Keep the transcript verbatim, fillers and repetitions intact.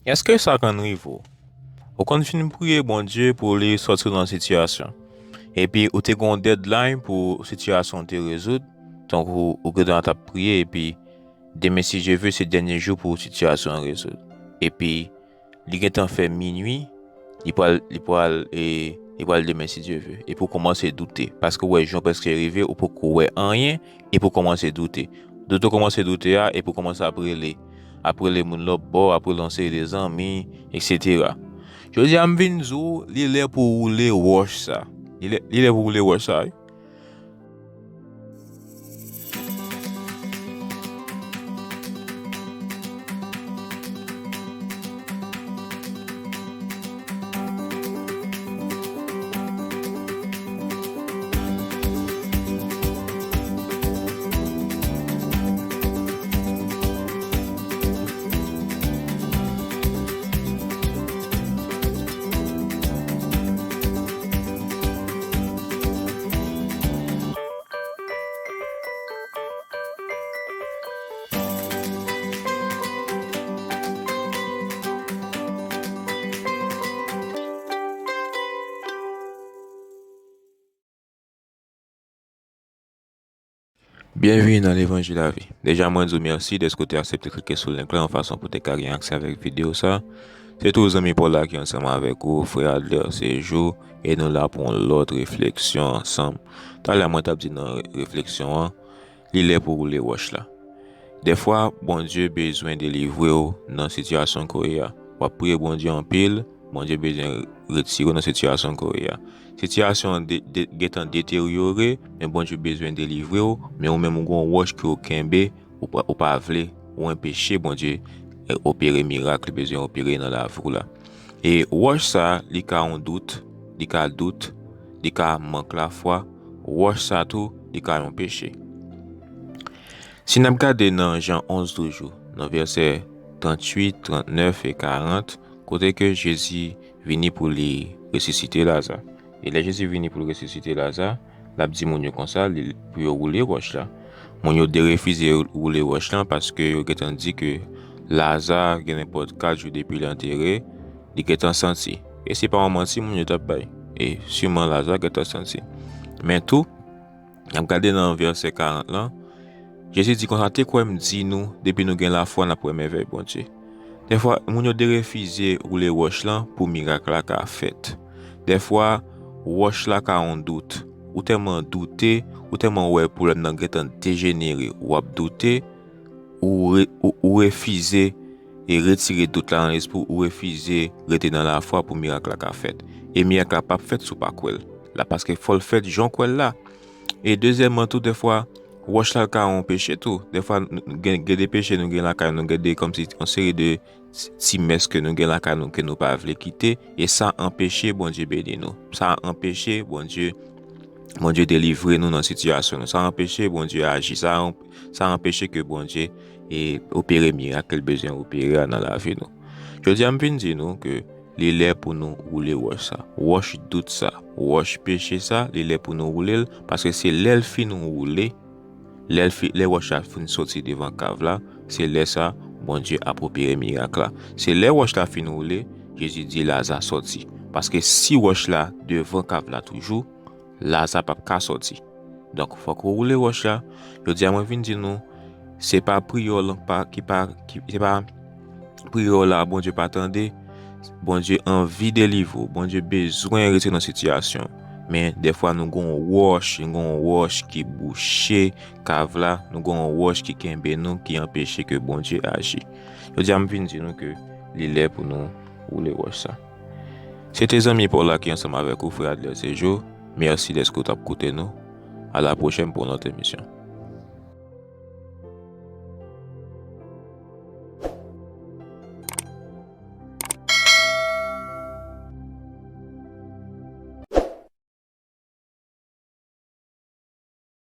Èske sa konn rive w? Ou konn fin priye Bondye pou li sòti w nan sitiyasyon. Epi ou te gen yon deadline pou sitiyasyon w te rezoud, tankou ou gentan t ap priye, epi demen si Dye ve se dènye jou pou sitiyasyon an rezoud. Epi li gentan fè minui, li pral, li pral, e, li pral demen si Dye ve. Epi w kòmanse doute, paske w wè jou an prèske rive, ou poko wè anyen, epi w kòmanse doute. Doute, w kòmanse doute a, epi w kòmanse ap rele. Ap rele moun lòt bò, ap rele yon seri de zanmi, etsetera. Jodi a, m vin di w, li lè pou w woule wòch sa. Li lè, li lè pou w woule wòch sa, wi. Byenvini nan Levanjil Lavi. Deja, mwen di w mèsi dèske w te aksepte klike sou link la yon fason pou w te ka gen aksè avèk videyo sa. Se toujou zanmi Paul la ki ansanm avèk ou, frè Adler Sejou, e nou la pou yon lòt refleksyon ansanm. Talè a mwen t ap di nan re-, refleksyon an, li lè pou w woule wòch la. Dèfwa, Bondye bezwen delivre w nan sitiyasyon ke w ye a. W ap priye Bondye anpil, Bondye bezwen retire w nan sitiyasyon ke w ye a. Sitiyasyon an de-, de-, gentan deteryore, men Bondye bezwen delivre w, men ou menm ou gen yon wòch ke w kenbe, ou pa, ou pa vle, ou anpeche Bondye, e, opere mirak li bezwen opere nan lavi w la. E wòch sa, li ka yon dout, li ka dout, li ka mank lafwa, wòch sa tou, li ka yon peche. Si n ap gade nan Jan onz toujou, nan vèsè tranntuit, trannèf e karant, kote ke Jezi vini pou li resisite Laza. E lè Jezi vini pou l resisite Laza, l ap di moun yo konsa, li, pou yo woule wòch la. Moun yo derefize woule wòch la paske yo gentan di ke Laza gen nenpòt kat jou depi l antere, li gentan santi. E se pa yon manti moun yo t ap bay. E siman Laza gentan santi. Men tou, n ap gade nan vèsè karant lan, Jezi di konsa, "Te kwè m di nou, depi nou gen lafwa, n ap wè mèvèy Bondye." Dèfwa, moun yo derefize woule wòch lan pou mirak la ka fèt. Dèfwa, wòch la ka yon dout. Ou tèlman doute, ou tèlman wè pwoblèm nan gentan dejenere, w ap doute, ou re-, ou, ou refize e retire dout la nan lespri w, ou refize rete nan lafwa pou mirak la ka fèt. E mirak la p ap fèt si w pa kwè l la, paske fò l fèt jan w kwè l la. E dezyèmman tou, dèfwa, wòch la ka yon peche tou. Dèfwa, n-, gen, gen de peche nou gen lakay nou, gen de kòmsi yon seri de ti mès ke nou gen lakay nou ke nou pa vle kite, e sa anpeche Bondye beni nou. Sa anpeche Bondye, Bondye delivre nou nan sitiyasyon nou. Sa anpeche Bondye aji. Sa an-, sa anpeche ke Bondye, e, opere mirak ke l bezwen opere a nan lavi nou. Jodi a, m vin di nou ke li lè pou nou woule wòch sa. Wòch dout sa, wòch peche sa, li lè pou nou woule l, paske se lè l fin woule, lè l fi-, lè wòch la fin sòti devan kav la, se lè sa Bondye ap opere mirak la. Se lè wòch la fin woule, Jezi di Laza sòti. Paske si wòch la devan kav la toujou, Laza p ap ka sòti. Donk, fòk ou woule wòch la. Jodi a, mwen vin di nou, se pa priyè w lan pa, ki pa, ki, se pa priyè w la Bondye pa tande. Bondye anvi delivre w. Bondye bezwen retire w nan sitiyasyon. Men, dèfwa, nou gen yon wòch, nou gen yon wòch ki bouche kav la, nou gen yon wòch ki kenbe nou, ki anpeche ke Bondye aji. Jodi a, m vin di nou ke li lè pou nou woule wòch sa. Se te zanmi Paul la ki ansanm avèk ou, frè Adler Sejou. Mèsi dèske w t ap koute nou. A la pwochèn pou yon lòt emisyon.